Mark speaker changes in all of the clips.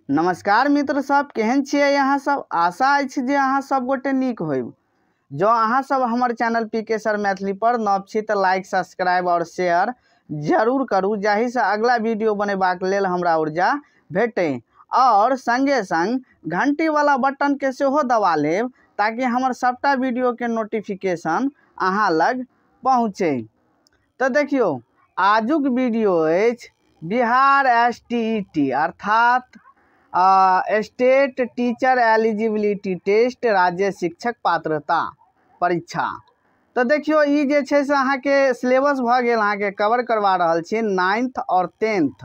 Speaker 1: नमस्कार मित्र सब, केहन छियै अहाँ सब? आशा अछि जे अहाँ सब गोटे नीक होइब। जँ अहाँ सब हमर चैनल पी के सर मैथिली पर नव छी तऽ लाइक, सब्सक्राइब और शेयर जरूर करू, जाहिसँ अगला वीडियो बनेबाक लेल हमरा ऊर्जा भेटै। और संगे संग घंटी वाला बटन के सेहो दबा लेब ताकि हमर सबटा वीडियो के नोटिफिकेशन अहाँ लग पहुँचे। तऽ देखियौ, आजुक वीडियो अछि बिहार STET अर्थात स्टेट टीचर एलिजिबिलिटी टेस्ट, राज्य शिक्षक पात्रता परीक्षा। तऽ देखियौ, ई जे छै से अहाँके सिलेबस भऽ गेल, अहाँके कवर करवा रहल छी 9th और 10th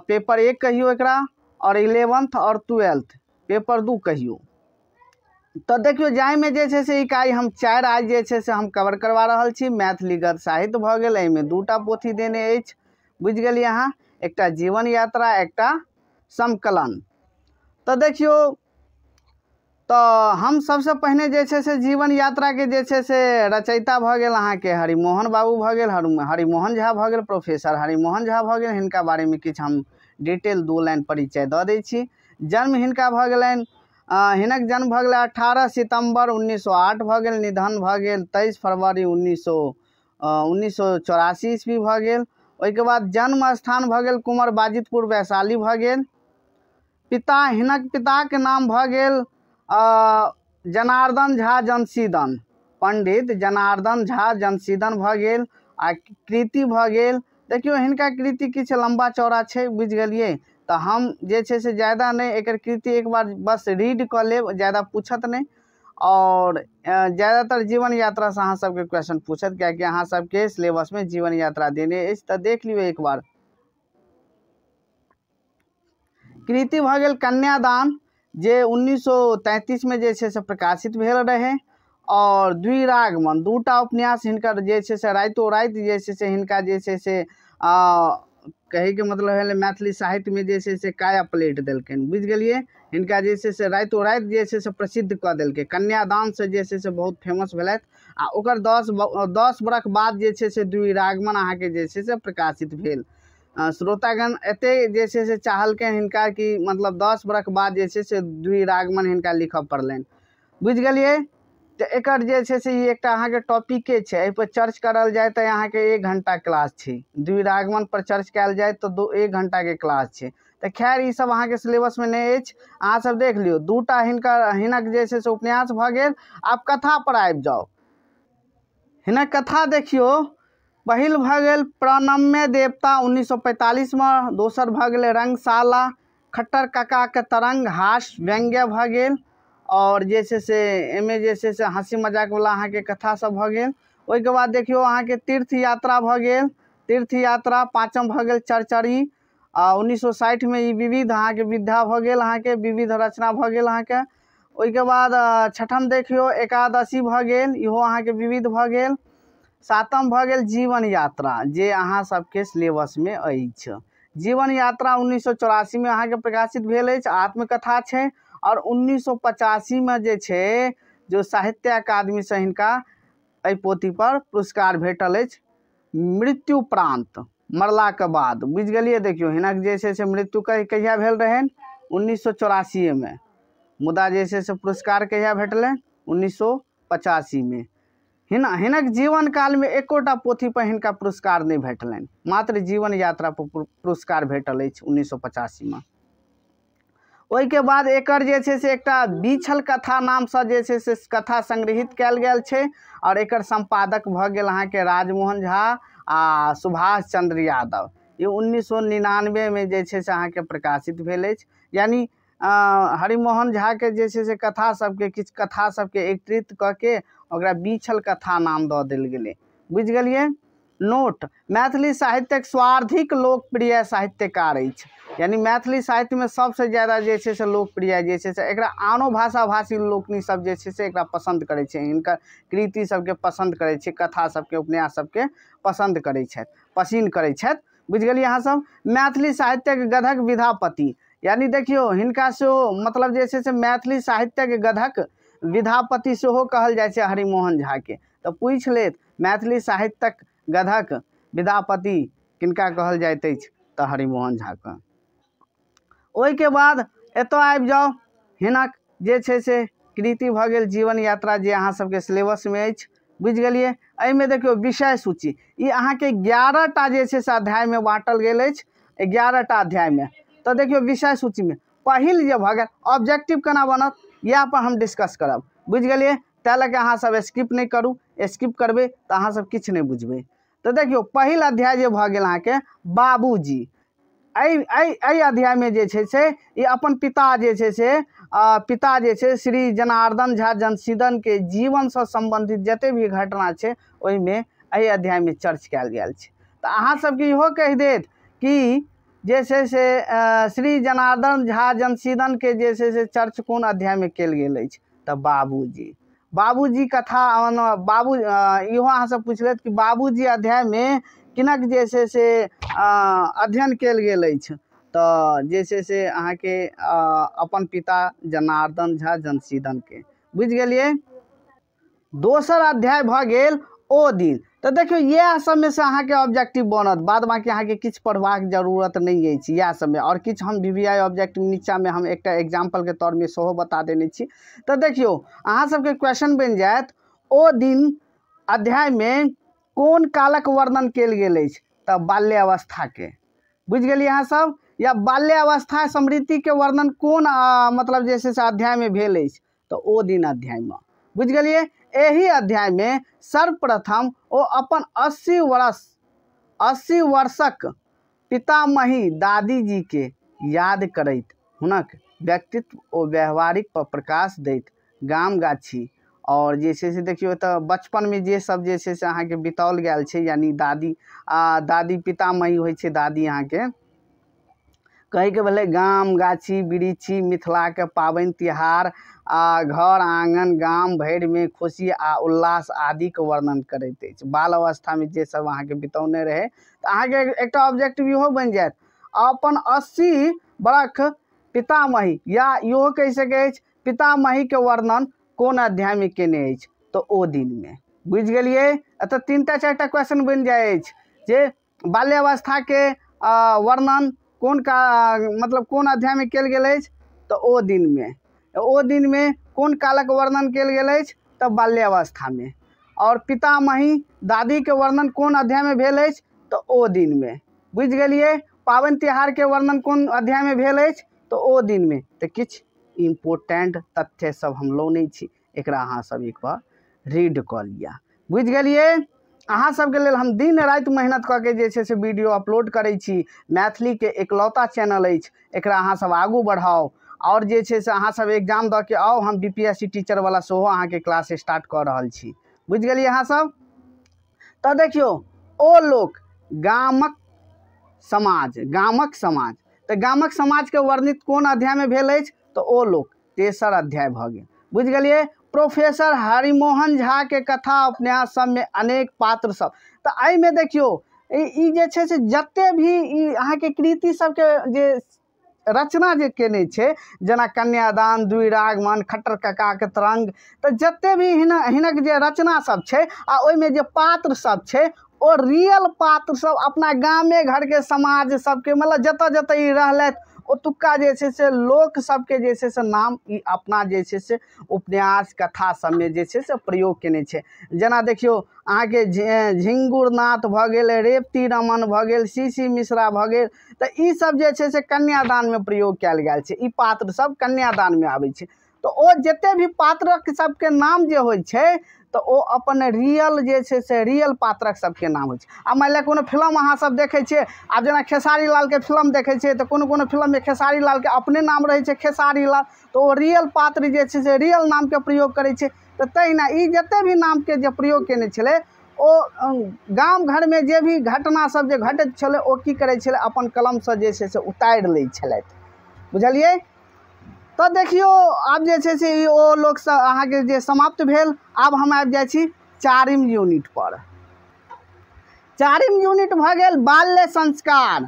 Speaker 1: paper 1 कहियौ एकरा, और 11th और 12th paper 2 कहियौ। तऽ देखियौ, जाहिमे जे छै से इकाई हम 4 आज जे छै से हम कवर करवा रहल छी। मैथिली गद्य साहित्य भऽ गेल, एहिमे 2टा पोथी देने अछि, बुझि गेलियै अहाँ, एकटा जीवन यात्रा, एकटा संकलन। तऽ देखियौ, तऽ हम सबसँ पहिने जे छै से जीवन यात्राके जे छै से रचयिता भऽ गेल अहाँके हरिमोहन बाबू भऽ गेल, हरिमोहन झा भऽ गेल, प्रोफेसर हरिमोहन झा भऽ गेल। हिनका बारेमे किछु हम डिटेल 2 लाइन परिचय दऽ दै छी। जन्म हिनका भऽ गेलनि, हिनक जन्म भऽ गेलै 18 सितम्बर 1908 भऽ गेल। निधन भऽ गेल 23 फरवरी 1984 ईस्वी भऽ गेल। ओहिके बाद जन्म स्थान भऽ गेल कुमर बाजितपुर वैशाली भऽ गेल। पिता, हिनक पिताके नाम भऽ गेल जनार्दन झा जनसीदन, पंडित जनार्दन झा जनसीदन भऽ गेल। आ कृति भऽ गेल, देखियौ हिनका कृति किछु लम्बा चौड़ा छै, बुझि गेलियै। तऽ हम जे छै से ज्यादा नहि एकर कृति एक बार बस रीड कऽ लेब, ज्यादा पूछत नहि। और ज़्यादातर जीवन यात्रासँ अहाँ सबके क्वेश्चन पूछत, कियाकि अहाँ सबके सिलेबसमे जीवन यात्रा देने अछि। तऽ देख लियौ एक बार। कृति भऽ गेल कन्यादान, जे 1933 में जे छै से प्रकाशित भेल रहै। और द्विरागमन, 2टा उपन्यास हिनकर जे छै से राइतो राति जे छै से हिनका जे छै से कहैके मतलब भेलै मैथिली साहित्यमे जे छै से काया पलटि देलकनि, बुझि गेलियै। हिनका जे छै से राइतो राति जे छै से प्रसिद्ध कऽ देलकै। कन्यादानसँ जे छै से बहुत फेमस भेलथि। आ ओकर 10 बरख बाद जे छै से द्विरागमन अहाँके जे छै से प्रकाशित भेल। श्रोतागण एतेक जे छै से चाहलकनि हिनका कि मतलब 10 बरख बाद जे छै से द्विरागमन हिनका लिखऽ पड़लनि, बुझि गेलियै। तऽ एकर जे छै से ई एकटा अहाँके टॉपिके छै, एहिपर चर्च करल जाय तऽ अहाँके 1 घंटा क्लास छै। द्विरागमन पर चर्च कयल जाय तऽ 1 घंटाके क्लास छै। तऽ खैर ई सब अहाँके सिलेबसमे नहि अछि, अहाँ सब देख लियौ। 2टा हिनक जे छै से उपन्यास भऽ गेल। आब कथा पर आबि जाउ। हिनक कथा देखियौ, पहिल भऽ गेल प्रणम्य देवता 1945 में, दोसर भऽ गेलै रंगशाला, खट्टर काकाके तरंग, हास व्यंग्य भऽ गेल। और जे छै से एहिमे जे छै से हँसी मजाकवला अहाँके कथा सब भऽ गेल। ओहिके बाद देखियौ अहाँके तीर्थ यात्रा भऽ गेल, तीर्थ यात्रा। 5म भऽ गेल चरचरी, 1960 में ई विविध अहाँके विद्या भऽ गेल, अहाँके विविध रचना भऽ गेल अहाँके। ओहिके बाद 6म देखियौ एकादशी भऽ गेल, इहो अहाँके विविध भऽ गेल। 7म भऽ गेल जीवन यात्रा, जे अहाँ सबके सिलेबसमे अछि। जीवन यात्रा 1984 में अहाँके प्रकाशित भेल अछि, आत्मकथा छै। और 1985 में जे छै जो साहित्य अकादमीसँ हिनका एहि पोथीपर पुरस्कार भेटल अछि, मृत्यु प्रांत, मरलाके बाद, बुझि गेलियै। देखियौ हिनक जे छै से मृत्यु कहिया भेल रहनि, 1984 में, मुदा जे छै से पुरस्कार कहिया भेटलनि, 1985 में। हिनक जीवन कालमे एकोटा पोथी पर हिनका पुरस्कार नहि भेटलनि, मात्र जीवन यात्रा पर पुरस्कार भेटल अछि 1985 में। ओहिके बाद एकर जे छै से एकटा बीछल कथा नामसँ जे छै से कथा संग्रहित कयल गेल छै। और एकर सम्पादक भऽ गेल अहाँके राजमोहन झा आ सुभाष चंद्र यादव। ई 1999 में जे छै से अहाँके प्रकाशित भेल अछि। यानी हरिमोहन झाके जे छै से कथा सबके, किछु कथा सबके एकत्रित कऽ के ओकरा बीछल कथा नाम दऽ देल गेलै, बुझि गेलियै। नोट, मैथिली साहित्यक सर्वाधिक लोकप्रिय साहित्यकार अछि, यानी मैथिली साहित्यमे सबसँ ज्यादा जे छै से लोकप्रिय जे छै से एकरा आनो भाषा भाषी लोकनि सब जे छै से एकरा पसन्द करै छै, हिनकर कृति सबके पसन्द करै छै, कथा सबके, उपन्यास सबके पसन्द करै छथि, पसिन करै छथि, बुझि गेलियै अहाँ सब। मैथिली साहित्यक गधक विधापति, यानी देखियौ हिनका सेहो मतलब जे छै से मैथिली साहित्यक गधक विधापति सेहो कहल जाइ छै हरिमोहन झाके। तऽ पूछि लेत मैथिली साहित्यक गधक विधापति किनका कहल जाइत अछि, तऽ हरिमोहन झाके। ओहिके बाद एतऽ आबि जाउ, हिनक जे छै से कृति भऽ गेल जीवन यात्रा, जे अहाँ सबके सिलेबसमे अछि। बुझि गेलियै? एहिमे देखियौ विषय सूची, ई अहाँके 11 टा जे छै से अध्यायमे बाँटल गेल अछि, 11 टा अध्यायमे। तऽ देखियौ विषय सूचीमे पहिल जे भऽ गेल ऑब्जेक्टिव केना बनत, इएह पर हम डिस्कस करब। बुझि गेलियै? ताहि लऽ कऽ अहाँसब स्किप नहि करू, स्किप करबै तऽ अहाँसब किछु नहि बुझबै। तऽ देखियौ पहिल अध्याय जे भऽ गेल अहाँके बाबूजी, एहि अध्यायमे जे छै से ई अपन पिता जे छै से पिता जे छै श्री जनार्दन झा जनसीदनके जीवनसँ सम्बन्धित जते भी घटना छै ओहिमे एहि अध्यायमे चर्च कयल गेल छै। तऽ अहाँ सबके इहो कहि देत कि जे छै से श्री जनार्दन झा जनसीदनके जे छै से चर्च कोन अध्यायमे कयल गेल अछि, तऽ बाबूजी। बाबूजी कथा बाबू इहो अहाँ सब पूछि लेत कि बाबूजी अध्यायमे किनक जे छै से अध्ययन कयल गेल अछि, तऽ जे छै से अहाँके अपन पिता जनार्दन झा जनसीदनके। बुझि गेलियै? दोसर अध्याय भऽ गेल ओ दिन। तऽ देखियौ इएह सबमे से अहाँके ऑब्जेक्टिव बनत, बाद बाँकी अहाँके किछु पढ़बाक जरूरत नहि अछि इएह सबमे। आओर किछु हम VVI objective नीचाँमे हम एकटा एग्जाम्पलके तौरमे सेहो बता देने छी। तऽ देखियौ अहाँ सबके क्वेश्चन बनि जायत ओ दिन अध्यायमे कोन कालक वर्णन कयल गेल अछि, तऽ बाल्यावस्थाके। बुझि गेलियै अहाँ सब? या बाल्यावस्था समृद्धिके वर्णन कोन मतलब जे छै से अध्यायमे भेल अछि, तऽ ओ दिन अध्यायमे। बुझि गेलियै? एहि अध्यायमे सर्वप्रथम ओ अपन 80 वर्षक पितामही दादीजीके याद करैत हुनक व्यक्तित्व ओ व्यवहारिक पर प्रकाश दैत गाम गाछी और जे छै से देखियौ तऽ बचपनमे जे सब जे छै से अहाँके बिताओल गेल छै, यानी दादी दादी पितामही होइ छै दादी अहाँके, कहैके भेलै गाम गाछी बिरछी मिथिलाके पाबनि तिहार आ घर आङ्गन गाम भरिमे खुशी आ उल्लास आदिके वर्णन करैत अछि। बाल अवस्थामे जे सब अहाँके बितौने रहै, तऽ अहाँके एकटा ऑब्जेक्टिव इहो बनि जायत अपन 80 बरख पितामही, या इहो कहि सकै अछि पितामहीके वर्णन कोन अध्यायमे केने अछि, तऽ ओ दिनमे। बुझि गेलियै? एतऽ 3 टा 4 टा क्वेश्चन बनि जाइ अछि जे बाल्यावस्थाके वर्णन कोन का मतलब कोन अध्यायमे कयल गेल अछि, तऽ ओ दिनमे। ओ दिनमे कोन कालक वर्णन कयल गेल अछि, तऽ बाल्यावस्थामे। आओर पितामही दादीके वर्णन कोन अध्यायमे भेल अछि, तऽ ओ दिनमे। बुझि गेलियै? पाबनि तिहारके वर्णन कोन अध्यायमे भेल अछि, तऽ ओ दिनमे। तऽ किछु इम्पोर्टेंट तथ्य सब हम लौने छी, एकरा अहाँ सब एक बार रीड कऽ लिअ। बुझि गेलियै? अहाँ सबके लेल हम दिन राति मेहनत कऽ के जे छै से वीडियो अपलोड करै छी। मैथिलीके एकलौता चैनल अछि, एकरा अहाँ सब आगू बढ़ाउ। आओर जे छै से अहाँ सब एग्जाम दऽ के आउ, हम BPSC टीचरवला सेहो अहाँके क्लास स्टार्ट कऽ रहल छी। बुझि गेलियै अहाँ सब? तऽ देखियौ ओ लोक गामक समाज, गामक समाज, तऽ गामक समाजके वर्णित कोन अध्यायमे भेल अछि, तऽ ओ लोक तेसर अध्याय भऽ गेल। बुझि गेलियै? प्रोफेसर हरिमोहन झा के कथा उपन्यास सबमे अनेक पात्र सब, तऽ एहिमे देखियौ ई जे छै से जते भी ई अहाँके कृति सबके जे रचना जे केने छै, जेना कन्यादान, द्विरागमन, खट्टर ककाके तरंग, तऽ जते भी हिनक जे रचना सब छै आ ओहिमे जे पात्र सब छै ओ रियल पात्र सब अपना गामे घरके समाज सबके, मतलब जतऽ जतऽ ई रहलथि ओतुक्का जे छै से लोक सबके जे छै से नाम ई अपना जे छै से उपन्यास कथा सबमे जे छै से प्रयोग केने छै। जेना देखियौ अहाँके झिंगुरनाथ भऽ गेल, रेवती रमन भऽ गेल, सी मिश्रा भऽ गेल, तऽ ई सब जे छै से कन्यादानमे प्रयोग कयल गेल छै। ई पात्र सब कन्यादानमे आबै छै। तऽ ओ जते भी पात्रक सबके नाम जे होइ छै तऽ ओ अपन रियल जे छै से रियल पात्रक सबके नाम होइ छै। आ मानि लिअ कोनो फिल्म अहाँ सब देखै छियै, आब जेना खेसारी लालके फिल्म देखै छियै तऽ कोनो कोनो फिल्ममे खेसारी लालके अपने नाम रहै छै खेसारी लाल, तऽ ओ रियल पात्र जे छै से रियल नामके प्रयोग करै छै। तऽ तहिना ई जते भी नामके जे प्रयोग केने छलै ओ गाम घरमे जे भी घटना सब जे घटैत छलै ओ की करै छलै अपन कलमसँ जे छै से उतारि लै छलथि। बुझलियै? तऽ देखियौ आब जे छै से ई ओ लोकसँ अहाँके जे समाप्त भेल। आब हम आबि जाइ छी चारिम यूनिट पर। चारिम यूनिट भऽ गेल बाल्य संस्कार,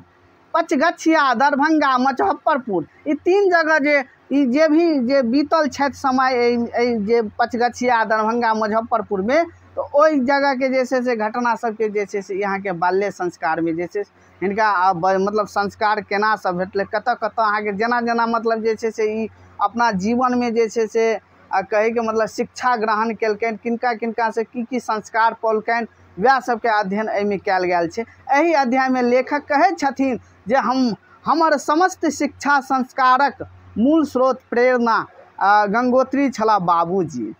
Speaker 1: पचगछिया, दरभंगा, मुजफ्फरपुर, ई 3 जगह जे ई जे भी जे बीतल छथि समय एहि जे पचगछिया, दरभंगा, मुजफ्फरपुरमे, तऽ ओहि जगहके जे छै से घटना सबके जे छै से अहाँके बाल्य संस्कारमे जे छै हिनका मतलब संस्कार केना सब भेटलै, कतऽ कतऽ अहाँके जेना जेना मतलब जे छै से ई अपना जीवनमे जे छै से कहैके मतलब शिक्षा ग्रहण केलकनि, किनका किनका से की की संस्कार पौलकनि, वएह सबके अध्ययन एहिमे कयल गेल छै। एहि अध्यायमे लेखक कहै छथिन जे हमर समस्त शिक्षा संस्कारक मूल स्रोत प्रेरणा गंगोत्री छलाह बाबूजी।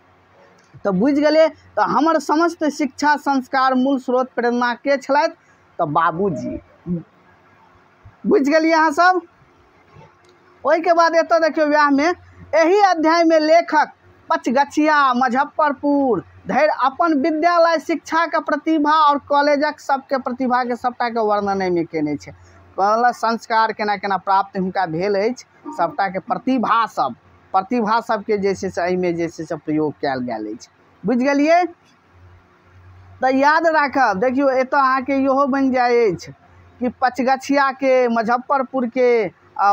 Speaker 1: तऽ बुझि गेलियै, तऽ हमर समस्त शिक्षा संस्कार मूल स्रोत प्रेरणा के छलथि? तऽ बाबूजी। बुझि गेलियै अहाँ सब। ओहिके बाद एतऽ देखियौ वएहमे एहि अध्यायमे लेखक पचगछिया मुजफ्फरपुर धरि अपन विद्यालय शिक्षाके प्रतिभा आओर कॉलेजक सबके प्रतिभाके सबटाके वर्णन एहिमे केने छै। मतलब संस्कार केना केना प्राप्त हुनका भेल अछि, सबटाके प्रतिभा सब, प्रतिभा सबके जे छै से एहिमे जे छै से प्रयोग कयल गेल अछि। बुझि गेलियै। तऽ याद राखब, देखियौ एतऽ अहाँके इहो बनि जाइ अछि कि पचगछियाके मुजफ्फरपुरके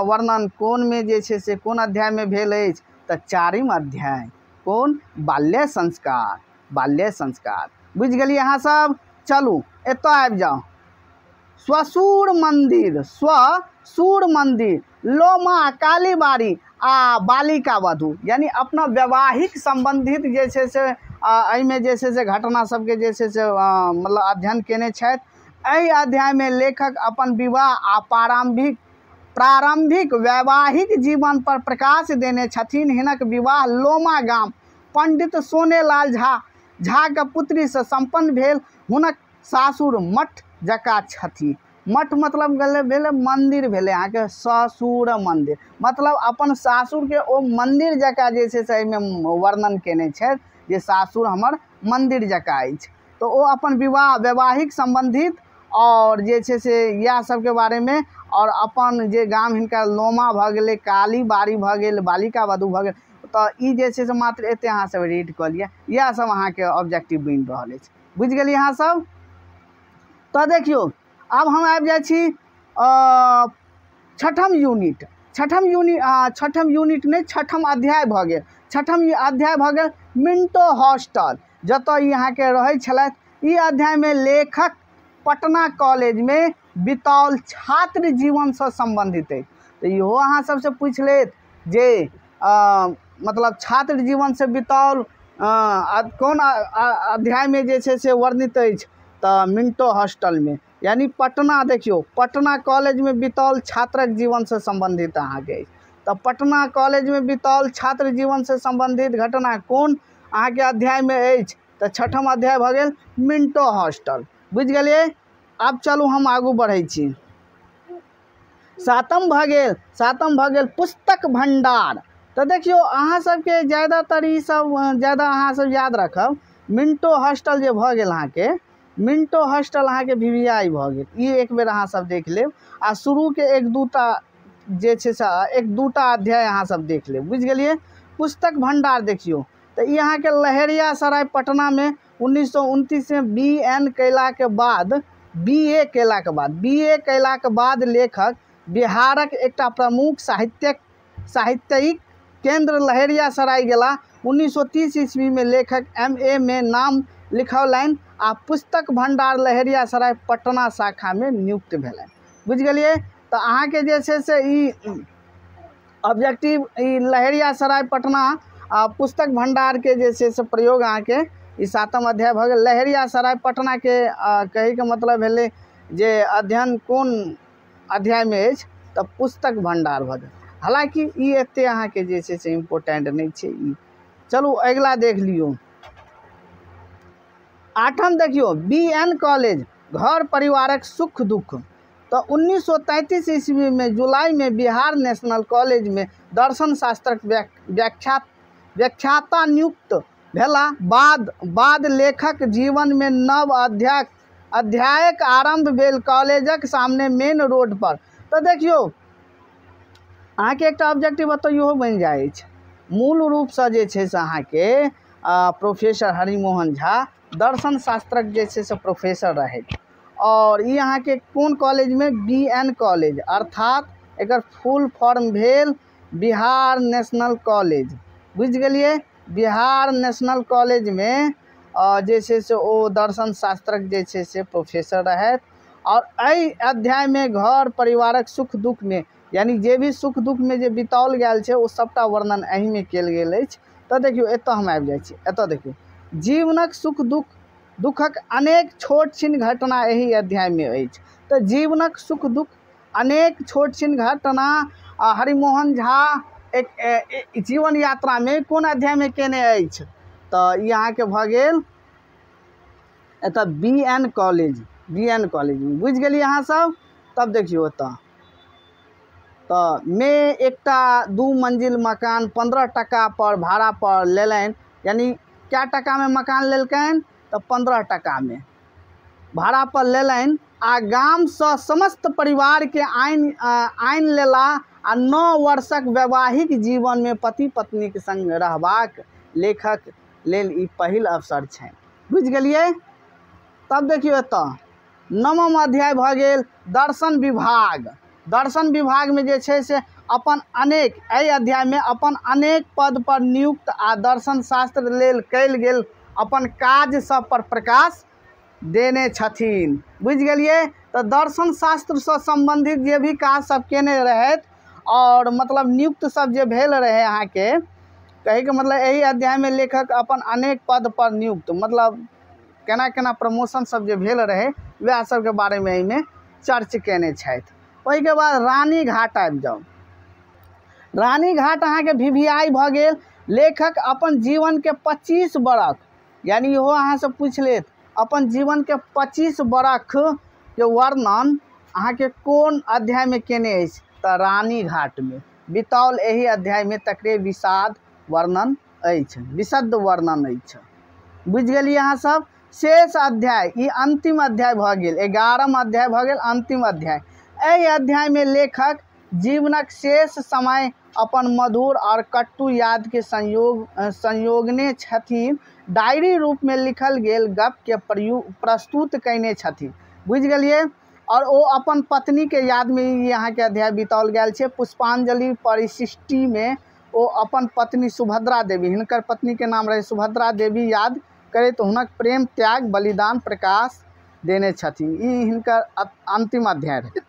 Speaker 1: वर्णन कोनमे जे छै से कोन अध्यायमे भेल अछि? तऽ चारिम अध्याय, कोन? बाल्य संस्कार, बाल्य संस्कार। बुझि गेलियै अहाँ सब। चलू एतऽ आबि जाउ। स्वसूर मन्दिर, स्वसूर मन्दिर, लोमा कालीबाड़ी आ बालिका वधू, यानी अपना वैवाहिक सम्बन्धित जे छै से एहिमे जे छै से घटना सबके जे छै से मतलब अध्ययन केने छथि। एहि अध्यायमे लेखक अपन विवाह आ प्रारंभिक वैवाहिक जीवन पर प्रकाश देने छथिन। हिनक विवाह लोमा गाम पंडित सोनेलाल झा के पुत्री से सम्पन्न भेल। हुनक सासुर मठ जकाँ छथि। मठ मतलब भेलै मन्दिर भेलै अहाँके, ससुर मन्दिर मतलब अपन सासुरके ओ मन्दिर जकाँ जे छै से एहिमे वर्णन केने छथि जे सासुर हमर मन्दिर जकाँ अछि। तऽ ओ अपन विवाह वैवाहिक सम्बन्धित आओर जे छै से इएह सबके बारेमे, आओर अपन जे गाम हिनका लोमा भऽ गेलै, काली बाड़ी भऽ गेल, बालिका वधू भऽ गेल, तऽ ई जे छै से मात्र एते अहाँ सब रीड कऽ लिअ, इएह सब अहाँके ऑब्जेक्टिव बनि रहल अछि। बुझि गेलियै अहाँ सब। तऽ देखियौ आब हम आबि जाइ छी छठम यूनिट, छठम यूनिट, छठम यूनिट नहि, छठम अध्याय भऽ गेल। छठम अध्याय भऽ गेल मिंटो हॉस्टल, जतऽ ई अहाँके रहै छलथि। ई अध्यायमे लेखक पटना कॉलेजमे बिताओल छात्र जीवनसँ सम्बन्धित अछि। तऽ इहो अहाँ सबसँ पूछि लेत जे मतलब छात्र जीवनसँ बिताओल कोन अध्यायमे जे छै से वर्णित अछि? तऽ मिंटो हॉस्टलमे, यानी पटना, देखियौ पटना कॉलेजमे बिताओल छात्रक जीवनसँ सम्बन्धित अहाँके अछि। तऽ पटना कॉलेजमे बिताओल छात्र जीवनसँ सम्बन्धित घटना कोन अहाँके अध्यायमे अछि? तऽ छठम अध्याय भऽ गेल मिंटो हॉस्टल। बुझि गेलियै। आब चलू हम आगू बढ़ै छी। सातम भऽ गेल, सातम भऽ गेल पुस्तक भंडार। तऽ देखियौ अहाँ सबके ज्यादातर ई सब ज्यादा अहाँ सब याद रखब। मिंटो हॉस्टल जे भऽ गेल अहाँके, मिंटो हॉस्टल अहाँके VVI भऽ गेल, ई एक बेर अहाँ सब देख लेब। आ शुरूके एक दूटा जे छै से एक दूटा अध्याय अहाँ सब देख लेब। बुझि गेलियै। पुस्तक भंडार देखियौ तऽ ई अहाँके लहेरियासराय पटनामे 1929 में BN कयलाके बाद, BA कयलाके बाद, BA कयलाके बाद लेखक बिहारक एकटा प्रमुख साहित्यिक केंद्र लहेरियासराय गेला। 1930 ईस्वी में लेखक MA में नाम लिखौलनि आ पुस्तक भंडार लहेरियासराय पटना शाखामे नियुक्त भेलनि। बुझि गेलियै। तऽ अहाँके जे छै से ई ऑब्जेक्टिव ई लहेरियासराय पटना आ पुस्तक भंडारके जे छै से प्रयोग अहाँके ई सातम अध्याय भऽ गेल। लहेरियासराय पटनाके कहैके मतलब भेलै जे अध्ययन कोन अध्यायमे अछि? तऽ पुस्तक भंडार भऽ गेल। हालाँकि ई एते अहाँके जे छै से इम्पोर्टेंट नहि छै ई। चलू अगिला देख लियौ। आठम देखियौ BN college, घर परिवारक सुख दुख। तऽ 1933 ईस्वीमे जुलाईमे बिहार नेशनल कॉलेजमे दर्शन शास्त्रक व्याख्याता नियुक्त भेला बाद लेखक जीवनमे नव अध्यायक आरम्भ भेल कॉलेजक सामने मेन रोड पर। तऽ देखियौ अहाँके एकटा ऑब्जेक्टिव एतऽ इहो बनि जाइ अछि। मूल रूपसँ जे छै से अहाँके प्रोफेसर हरिमोहन झा दर्शन शास्त्रक जे छै से प्रोफेसर रहथि। और ई अहाँके कोन कॉलेजमे? BN college, अर्थात एकर फुल फॉर्म भेल बिहार नेशनल कॉलेज। बुझि गेलियै। बिहार नेशनल कॉलेजमे जे छै से ओ दर्शन शास्त्रक जे छै से प्रोफेसर रहथि। और एहि अध्यायमे घर परिवारक सुख दुखमे यानी जे भी सुख दुखमे जे बिताओल गेल छै ओ सबटा वर्णन एहिमे कयल गेल अछि। तऽ देखियौ एतऽ हम आबि जाइ छी। एतऽ देखियौ जीवनक सुख दुख दुखक अनेक छोट छिन घटना एहि अध्यायमे अछि। तऽ जीवनक सुख दुख अनेक छोट छिन घटना हरिमोहन झा एक जीवन यात्रामे कोन अध्यायमे केने अछि? तऽ ई अहाँके भऽ गेल एतऽ बी एन कॉलेज बुझि गेलियै अहाँ सब। तब देखियौ एतऽ तऽ मे एकटा 2 मंजिल मकान 15 टका पर भाड़ा पर लेलनि, यानी क्या टकामे मकान लेलकनि? तऽ 15 टकामे भाड़ा पर लेलनि आ गामसँ समस्त परिवारके आनि लेला आ 9 वर्षक वैवाहिक जीवनमे पति पत्नीके संग रहबाक लेखक लेल ई पहिल अवसर छनि। बुझि गेलियै। तब देखियौ एतऽ 9म अध्याय भऽ गेल दर्शन विभाग। दर्शन विभागमे जे छै से अपन अनेक एहि अध्यायमे अपन अनेक पद पर नियुक्त आ दर्शन शास्त्र लेल कयल गेल अपन काज सब पर प्रकाश देने छथिन। बुझि गेलियै। तऽ दर्शन शास्त्रसँ सम्बन्धित जे भी काज सब केने रहथि और मतलब नियुक्त सब जे भेल रहै अहाँके, कहैके मतलब एहि अध्यायमे लेखक अपन अनेक पद पर नियुक्त मतलब केना केना प्रमोशन सब जे भेल रहै वएह सबके बारेमे एहिमे चर्च केने छथि। ओहिके बाद रानी घाट आबि जाउ। रानी घाट अहाँके VVI भऽ गेल। लेखक अपन जीवनके 25 बरख, यानी इहो अहाँसँ पूछि लेत, अपन जीवनके 25 बरखके वर्णन अहाँके कोन अध्यायमे केने अछि? तऽ रानी घाटमे बिताओल एहि अध्यायमे तकरे विषाद वर्णन अछि, विशद वर्णन अछि। बुझि गेलियै अहाँ सब। शेष अध्याय ई अंतिम अध्याय भऽ गेल, 11म अध्याय भऽ गेल अंतिम अध्याय। एहि अध्यायमे लेखक जीवनक शेष समय अपन मधुर और कटु याद के संयोगने छथिन। डायरी रूपमे लिखल गेल गपके प्रस्तुत कयने छथिन। बुझि गेलियै। और ओ अपन पत्नीके यादमे ई अहाँके अध्याय बिताओल गेल छै। पुष्पांजलि परिशिष्टिमे ओ अपन पत्नी सुभद्रा देवी, हिनकर पत्नीके नाम रहै सुभद्रा देवी, याद करैत हुनक प्रेम त्याग बलिदान प्रकाश देने छथिन। ई हिनकर अंतिम अध्याय रहै।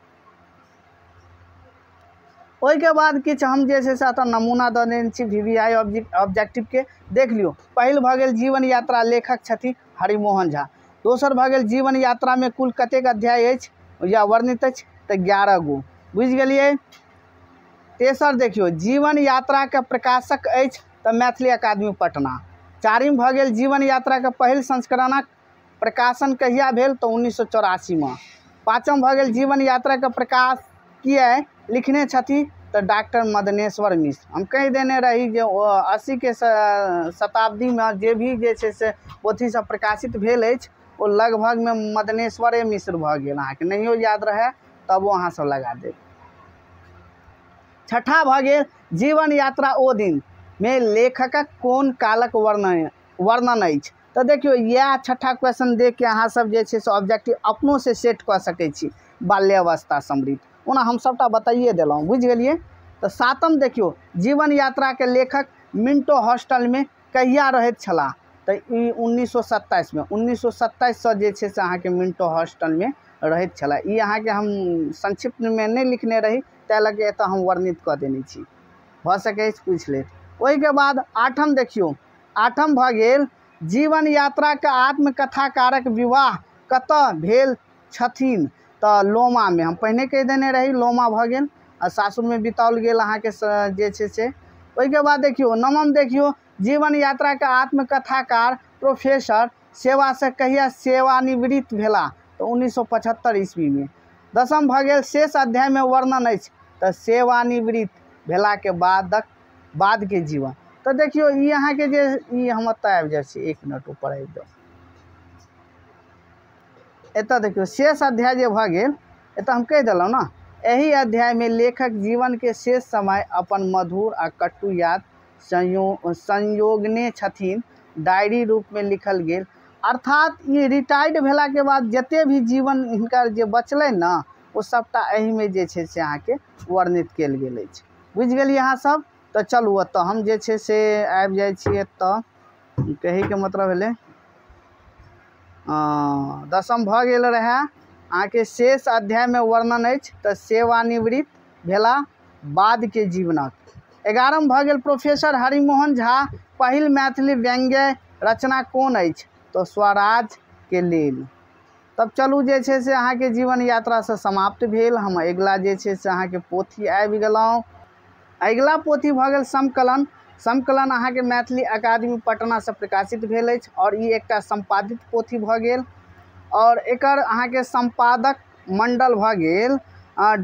Speaker 1: ओहिके बाद किछु हम जे छै से एतऽ नमूना दऽ देने छी VVI ऑब्जेक्टिवके, देख लियौ। पहिल भऽ गेल जीवन यात्रा, लेखक छथिन हरिमोहन झा। दोसर भऽ गेल जीवन यात्रामे कुल कतेक अध्याय अछि या वर्णित अछि? तऽ 11 गो। बुझि गेलियै। तेसर देखियौ जीवन यात्राके प्रकाशक अछि तऽ मैथिली अकादमी पटना। चारिम भऽ गेल जीवन यात्राके पहिल संस्करणक प्रकाशन कहिया भेल? तऽ 1984मे। पाँचम भऽ गेल जीवन यात्राके प्रकाश किए लिखने छथिन? तऽ डॉक्टर मदनेश्वर मिश्र। हम कहि देने रही जे 80के शताब्दीमे जे भी जे छै से पोथी सब प्रकाशित भेल अछि ओ लगभगमे मदनेश्वरे मिश्र भऽ गेल। अहाँके नहियो याद रहए तब ओ अहाँ सब लगा देब। छठा भऽ गेल जीवन यात्रा ओ दिन मे लेखकक कोन कालक वर्णन अछि? तऽ देखियौ इएह छठा क्वेश्चन देख के अहाँ सब जे छै से ऑब्जेक्टिव अपनो से सेट कऽ सकै छी, बाल्यावस्था समृद्ध। ओना हम सबटा बताइए देलहुँ, बुझि गेलियै। तऽ सातम देखियौ जीवन यात्राके लेखक मिंटो हॉस्टलमे कहिया रहैत छलाह? तऽ ई 1927मे, 1927सँ जे छै से अहाँके मिंटो हॉस्टलमे रहैत छलाह। ई अहाँके हम संक्षिप्तमे नहि लिखने रही ताहि लऽ कऽ एतऽ हम वर्णित कऽ देने छी, भऽ सकै अछि पूछि लेत। ओहिके बाद आठम देखियौ, आठम भऽ गेल जीवन यात्राके आत्मकथाकारक विवाह कतऽ भेल छथिन? तऽ लोमामे। हम पहिने कहि देने रही लोमा भऽ गेल आ सासुरमे बिताओल गेल अहाँके जे छै से। ओहिके बाद देखियौ नवम देखियौ जीवन यात्राके आत्मकथाकार प्रोफेसर सेवासँ कहिया सेवानिवृत्त भेला? तऽ 1975 ईस्वीमे। दसम भऽ गेल शेष अध्यायमे वर्णन अछि तऽ सेवानिवृत्त भेलाके बादके जीवन। तऽ देखियौ ई अहाँके जे ई हम एतऽ आबि जाइ छी, 1 मिनट ऊपर आबि जाउ। एतऽ देखियौ शेष अध्याय जे भऽ गेल एतऽ हम कहि देलहुँ ने, एहि अध्यायमे लेखक जीवनके शेष समय अपन मधुर आ कटु याद संयोगने छथिन, डायरी रूपमे लिखल गेल। अर्थात ई रिटायर्ड भेलाके बाद जते भी जीवन हिनकर जे बचलै ने ओ सबटा एहिमे जे छै से अहाँके वर्णित कयल गेल अछि। बुझि गेलियै अहाँ सब। तऽ चलू एतऽ हम जे छै से आबि जाइ छी। एतऽ कहैके मतलब भेलै दसम भऽ गेल रहए। अहाँके शेष अध्यायमे वर्णन अछि, तऽ सेवानिवृत्त भेला बादके जीवनक। 11 भऽ गेल प्रोफेसर हरिमोहन झा पहिल मैथिली व्यंग्य रचना कोन अछि, तऽ स्वराजके लेल। तब चलू जे छै से अहाँके जीवन यात्रासँ समाप्त भेल। हम अगिला जे छै से अहाँके पोथी आबि गेलहुँ। अगिला पोथी भऽ गेल संकलन। संकलन अहाँके मैथिली अकादमी पटनासँ प्रकाशित भेल अछि आओर ई एकटा सम्पादित पोथी भऽ गेल आओर एकर अहाँके सम्पादक मण्डल भऽ गेल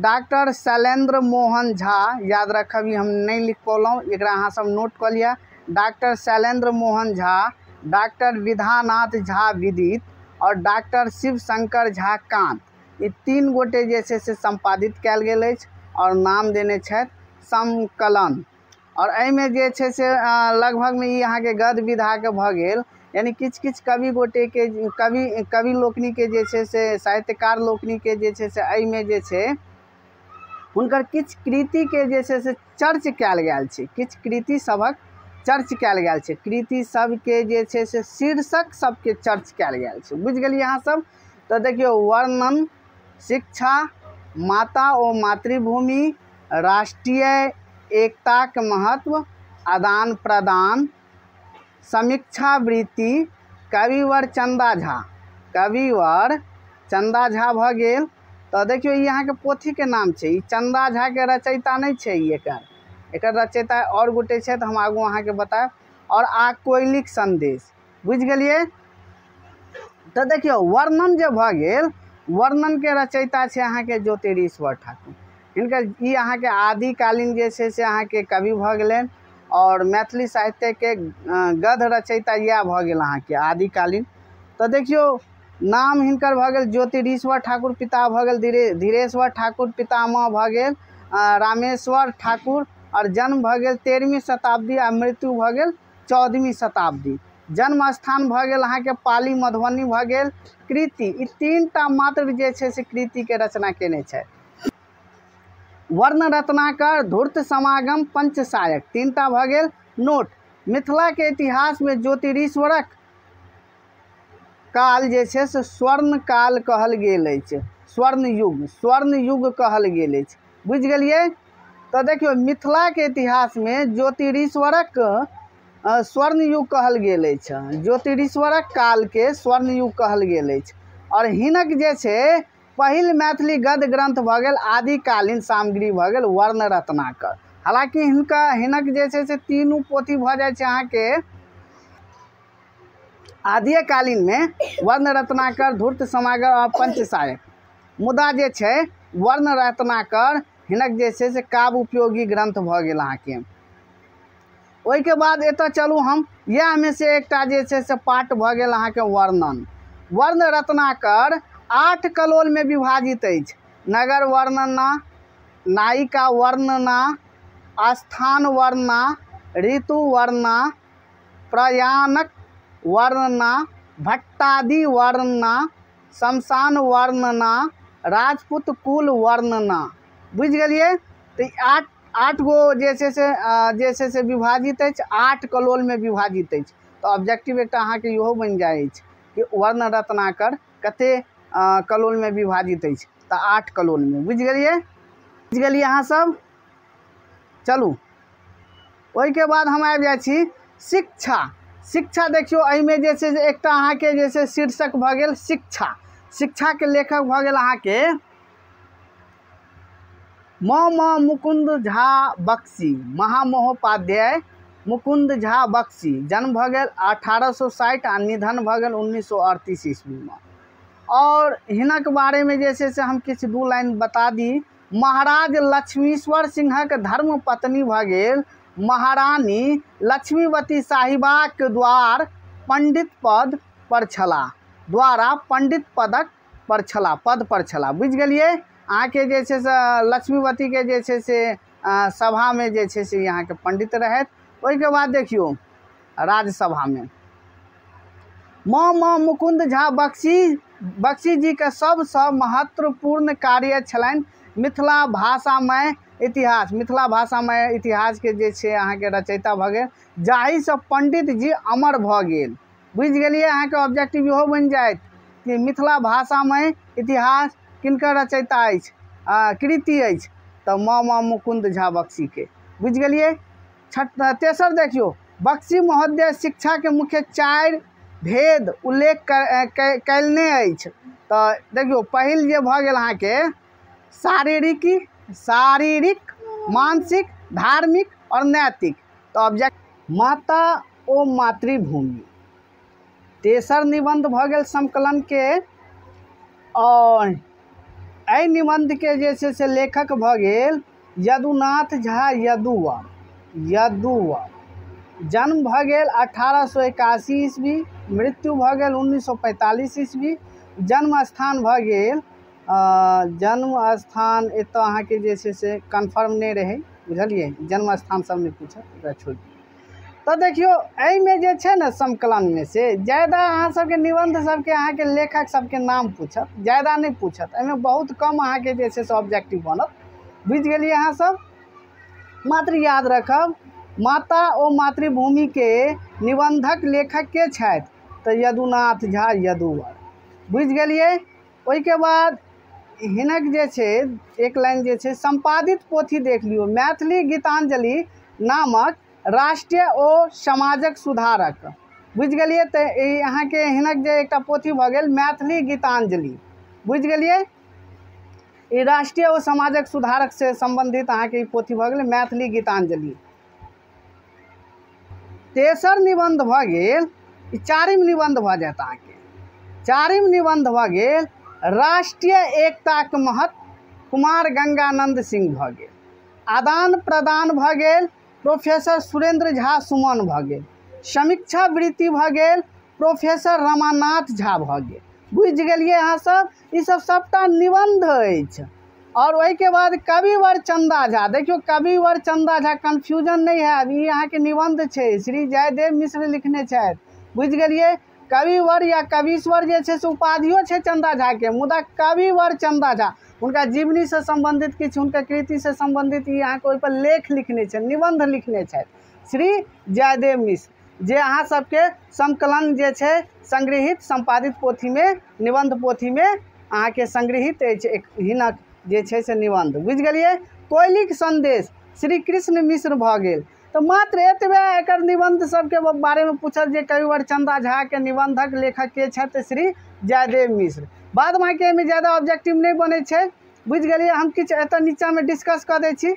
Speaker 1: डॉक्टर शैलेन्द्र मोहन झा। याद रखब, ई हम नहि लिख पौलहुँ, एकरा अहाँ सब नोट कऽ लिअ। डॉक्टर शैलेन्द्र मोहन झा, डॉक्टर विधानाथ झा विदित आओर डॉक्टर शिवशंकर झा कान्त, ई 3 गोटे जे छै से सम्पादित कयल गेल अछि आओर नाम देने छथि संकलन। आओर एहिमे जे छै से लगभगमे ई अहाँके गद्य विधाके भऽ गेल, यानी किछु किछु कवि गोटेके कवि लोकनिके जे छै से साहित्यकार लोकनिके जे छै से एहिमे जे छै हुनकर किछु कृतिके जे छै से चर्च कयल गेल छै, किछु कृति सभक चर्च कयल गेल छै, कृति सबके जे छै से शीर्षक सबके चर्च कयल गेल छै। बुझि गेलियै अहाँ सब? तऽ देखियौ, वर्णन, शिक्षा, माता ओ मातृभूमि, राष्ट्रीय एकताक महत्व, आदान प्रदान, समीक्षावृत्ति, कविवर चंदा झा, कविवर चंदा झा भऽ गेल। तऽ देखियौ, ई अहाँके पोथीके नाम छै, ई चंदा झाके रचयिता नहि छै, ई एकर रचयिता आओर गोटे छथि, हम आगू अहाँके बतायब। आओर आ कोयलिक संदेश। बुझि गेलियै? तऽ देखियौ, वर्णन जे भऽ गेल, वर्णनके रचयिता छै अहाँके ज्योतिरीश्वर ठाकुर। हिनकर ई अहाँके आदिकालीन जे छै से अहाँके कवि भऽ गेलनि आओर मैथिली साहित्यके गद्य रचयिता इएह भऽ गेल अहाँके आदिकालीन। तऽ देखियौ, नाम हिनकर भऽ गेल ज्योतिरीश्वर ठाकुर, पिता भऽ गेल धीरेश्वर ठाकुर, पितामह भऽ गेल रामेश्वर ठाकुर आओर जन्म भऽ गेल 13वीं शताब्दी आ मृत्यु भऽ गेल 14वीं शताब्दी। जन्म स्थान भऽ गेल अहाँके पाली मधुबनी भऽ गेल। कृति, ई 3टा मात्र जे छै से कृतिके रचना केने छथि। वर्ण रत्नाकर, धूर्त समागम, पंचसायक, 3टा भऽ गेल। नोट, मिथिलाके इतिहासमे ज्योतिरीश्वरक काल जे छै से स्वर्ण काल कहल गेल अछि, स्वर्ण युग, स्वर्ण युग कहल गेल अछि। बुझि गेलियै? तऽ देखियौ, मिथिलाके इतिहासमे ज्योतिरीश्वरक स्वर्ण युग कहल गेल अछि, ज्योतिरीश्वरक कालके स्वर्ण युग कहल गेल अछि। आओर हिनक जे छै पहिल मैथिली गद्य ग्रंथ भऽ गेल आदिकालीन सामग्री भऽ गेल वर्ण रत्नाकर। हालाँकि हिनक जे छै से 3 पोथी भऽ जाइ छै अहाँके आदिकालीनमे, वर्ण रत्नाकर, धूर्त समागम आओर पंचसायक। मुदा जे छै वर्ण रत्नाकर हिनक जे छै से काव्य उपयोगी ग्रंथ भऽ गेल अहाँके। ओहिके बाद एतऽ चलू, हम इएहमे से एकटा जे छै से पार्ट भऽ गेल अहाँके वर्णन। वर्ण रत्नाकर 8 कलोलमे विभाजित अछि। नगर वर्णना, नायिका वर्णना, स्थान वर्णना, ऋतु वर्णना, प्रयाणक वर्णना, भट्टादि वर्णना, शमशान वर्णना, राजपूत कुल वर्णना। बुझि गेलियै? तऽ 8 गो जे छै से विभाजित अछि, 8 कलोलमे विभाजित अछि। तऽ ऑब्जेक्टिव एकटा अहाँके इहो बनि जाइ अछि कि वर्ण रत्नाकर कते कलोलमे विभाजित अछि, तऽ 8 कलोलमे। बुझि गेलियै? बुझि गेलियै अहाँ सब? चलू, ओहिके बाद हम आबि जाइ छी शिक्षा। शिक्षा देखियौ, एहिमे जे छै से एकटा अहाँके जे छै शीर्षक भऽ गेल शिक्षा। शिक्षाके लेखक भऽ गेल अहाँके म मुकुन्द झा बक्सी, महामहोपाध्याय मुकुन्द झा बक्सी। जन्म भऽ गेल 1860 आ निधन भऽ गेल 1938 ईस्वीमे। और हिनक बारेमे जे छै से हम किछु 2 लाइन बता दी। महाराज लक्ष्मीश्वर सिंहक धर्मपत्नी भऽ गेल महारानी लक्ष्मीवती साहिबाक द्वार पंडित पद पर छलाह, द्वारा पंडित पदक पर छलाह, पद पर छलाह। बुझि गेलियै? अहाँके जे छै से लक्ष्मीवतीके जे छै से सभामे जे छै से अहाँके पंडित रहथि। ओहिके बाद देखियौ राज्यसभामे म मुकुन्द झा बक्सी जीके सबसँ महत्वपूर्ण कार्य छलनि मिथिला भाषामय इतिहास। मिथिला भाषामय इतिहासके जे छै अहाँके रचयिता भऽ गेल, जाहिसँ पंडित जी अमर भऽ गेल। बुझि गेलियै? अहाँके ऑब्जेक्टिव इहो बनि जायत कि मिथिला भाषामय इतिहास किनकर रचयिता अछि, कृति अछि? तऽ मामा मुकुन्द झा बक्सीके। बुझि गेलियै। तेसर देखियौ, बक्सी महोदय शिक्षाके मुख्य 4 भेद उल्लेख कयलने अछि। तऽ देखियौ, पहिल जे भऽ गेल अहाँके शारीरिक, मानसिक, धार्मिक आओर नैतिक। तऽ ऑब्जेक्ट माता ओ मातृभूमि तेसर निबंध भऽ गेल संकलनके। और एहि निबंधके जे छै से लेखक भऽ गेल यदुनाथ झा यदुवर। जन्म भऽ गेल 1881 ईस्वी, मृत्यु भऽ गेल 1945 ईस्वी। जन्म स्थान भऽ गेल, जन्म स्थान एतऽ अहाँके जे छै से कन्फर्म नहि रहै, बुझलियै, जन्म स्थान सब नहि पूछत, ओकरा छोड़ि दियौ। तऽ देखियौ, एहिमे जे छै ने संकलनमे से ज्यादा अहाँ सबके निबंध सबके अहाँके लेखक सबके नाम पूछत, ज्यादा नहि पूछत। एहिमे बहुत कम अहाँके जे छै से ऑब्जेक्टिव बनत। बुझि गेलियै अहाँ सब। मात्र याद रखब, माता ओ मातृभूमिके निबंधक लेखक के छथि? तऽ यदुनाथ झा यदुवर। बुझि गेलियै। ओहिके बाद हिनक जे छै एक लाइन जे छै संपादित पोथी देख लियौ, मैथिली गीतांजलि नामक राष्ट्रीय ओ समाजक सुधारक। बुझि गेलियै। तऽ ई अहाँके हिनक जे एकटा पोथी भऽ गेल मैथिली गीतांजलि। बुझि गेलियै, ई राष्ट्रीय ओ समाजक सुधारक से सम्बन्धित अहाँके ई पोथी भऽ गेलै मैथिली गीतांजलि। तेसर निबंध भऽ गेल, ई चारिम निबंध भऽ जायत अहाँके। चारिम निबंध भऽ गेल राष्ट्रीय एकताक महत्व, कुमार गंगानंद सिंह भऽ गेल। आदान प्रदान भऽ गेल प्रोफेसर सुरेंद्र झा सुमन भऽ गेल। समीक्षा वृत्ति भऽ गेल प्रोफेसर रमानाथ झा भऽ गेल। बुझि गेलियै अहाँ सब। ई सब सबटा निबंध अछि। और ओहिके बाद कविवर चंदा झा। देखियौ, कविवर चंदा झा कन्फ्यूजन नहि हैब, ई अहाँके निबंध छै, श्री जयदेव मिश्र लिखने छथि। बुझि गेलियै। कविवर या कवीश्वर जे छै से उपाधियो छै चंदा झाके, मुदा कविवर चंदा झा हुनका जीवनीसँ सम्बन्धित किछु हुनका कृतिसँ सम्बन्धित ई अहाँके ओहिपर लेख लिखने छथि, निबंध लिखने छथि श्री जयदेव मिश्र, जे अहाँ सबके संकलन जे छै संग्रहित संपादित पोथीमे निबंध पोथीमे अहाँके संग्रहित अछि एक हिनक जे छै से निबंध। बुझि गेलियै। कोयलीक संदेश श्री कृष्ण मिश्र भऽ गेल। तऽ मात्र एतबे एकर निबंध सबके बारेमे पूछत जे कविवर चंदा झाके निबंधक लेखक के छथि? श्री जयदेव मिश्र। बाद बाँकी एहिमे ज्यादा ऑब्जेक्टिव नहि बनै छै। बुझि गेलियै। हम किछु एतऽ नीचाँमे डिस्कस कऽ दै छी।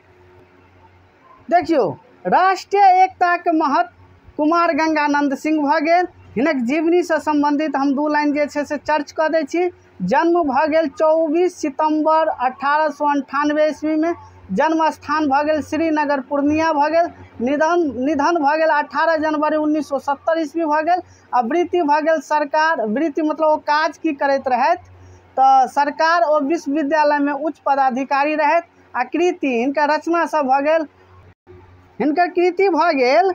Speaker 1: देखियौ, राष्ट्रीय एकताके महत्व कुमार गंगानंद सिंह भऽ गेल। हिनक जीवनीसँ सम्बन्धित हम 2 लाइन जे छै से चर्च कऽ दै छी। जन्म भऽ गेल 24 सितम्बर 1898 ईस्वीमे। जन्म स्थान भऽ गेल श्रीनगर पूर्णिया भऽ गेल। निधन भऽ गेल 18 जनवरी 1970 ईस्वी भऽ गेल। आ वृत्ति भऽ गेल सरकार, वृत्ति मतलब ओ काज की करैत रहथि, तऽ सरकार ओ विश्वविद्यालयमे उच्च पदाधिकारी रहथि। आ कृति हिनकर रचना सब भऽ गेल, हिनकर कृति भऽ गेल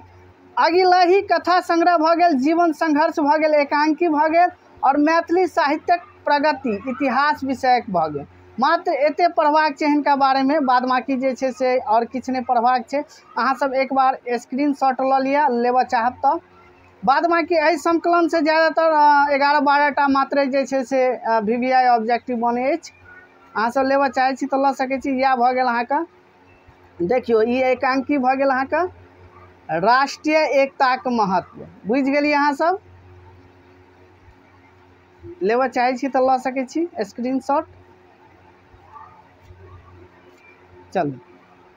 Speaker 1: अगिलही कथा संग्रह भऽ गेल, जीवन संघर्ष भऽ गेल, एकांकी भऽ गेल और मैथिली साहित्यक प्रगति इतिहास विषयक भऽ गेल। मात्र एते पढ़बाक छै हिनका बारेमे, बाद बाँकी जे छै से आओर किछु नहि पढ़बाक छै। अहाँ सब एक बार स्क्रीनशॉट लऽ लिअ लेबऽ चाहब तऽ। बाद बाँकी एहि संकलनसँ ज्यादातर 11-12 टा मात्र जे छै से VVI objective बनै अछि। अहाँ सब लेबऽ चाहै छी तऽ लऽ सकै छी। इएह भऽ गेल अहाँके। देखियौ, ई एकांकी भऽ गेल अहाँके राष्ट्रीय एकताक महत्व। बुझि गेलियै अहाँ सब। लेबऽ चाहै छी तऽ लऽ सकै छी स्क्रीनशॉट। चलू,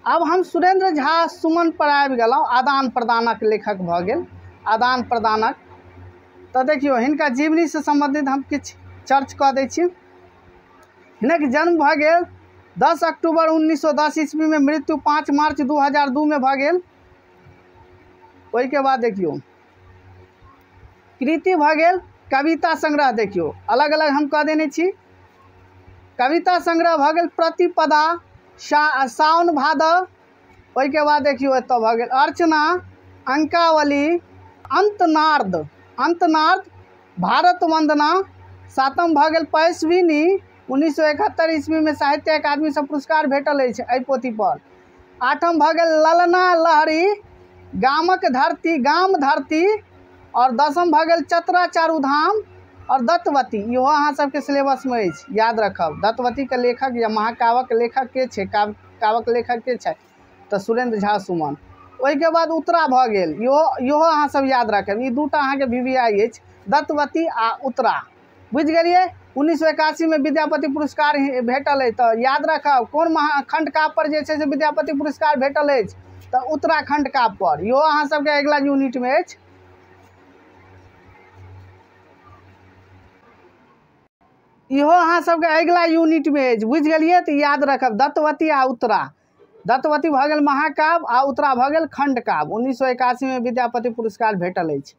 Speaker 1: आब हम सुरेंद्र झा सुमन पर आबि गेलहुँ। आदान प्रदानक लेखक भऽ गेल आदान प्रदानक। तऽ देखियौ, हिनका जीवनीसँ सम्बन्धित हम किछु चर्च कऽ दै छी। हिनक जन्म भऽ गेल 10 अक्टूबर 1910 ईस्वीमे, मृत्यु 5 मार्च 2002 भऽ गेल। ओहिके बाद देखियौ, कृति भऽ गेल कविता संग्रह। देखियौ, अलग अलग हम कऽ देने छी। कविता संग्रह भऽ गेल प्रतिपदा, साओन भादव। ओहिके बाद देखियौ एतऽ भऽ गेल अर्चना, अंकावली, अंतनार्द, अंतनार्द, भारत वंदना। सातम भऽ गेल पयस्विनी, 1971 ईस्वीमे साहित्य अकादमीसँ पुरस्कार भेटल अछि एहि पोथीपर। आठम भऽ गेल ललना लहरी, गामक धरती, गाम धरती। और दसम भऽ गेल चतरा चारू धाम। आओर दत्तवती इहो अहाँ सबके सिलेबसमे अछि, याद रखब। दत्तवतीके लेखक या महाकाव्यक लेखक के छै, काव्यक लेखक के छै तऽ सुरेंद्र झा सुमन। ओहिके बाद उत्तरा भऽ गेल, इहो इहो अहाँ सब याद रखब। ई दूटा अहाँके VVI अछि, दत्तवती आ उत्तरा। बुझि गेलियै। 1981 में विद्यापति पुरस्कार भेटल अछि, तऽ याद रखब कोन खंडकाव्य पर जे छै से विद्यापति पुरस्कार भेटल अछि तऽ उत्तराखंड काव्य पर। इहो अहाँ सबके अगिला यूनिट में अछि। इहो अहाँ सबके अगिला यूनिट में अछि, बुझि गेलियै। तऽ याद रखब दत्तवती आ उत्तरा। दत्तवती भऽ गेल महाकाव्य आ उत्तरा भऽ गेल खंडकाव्य। 1981 में विद्यापति पुरस्कार भेटल अछि।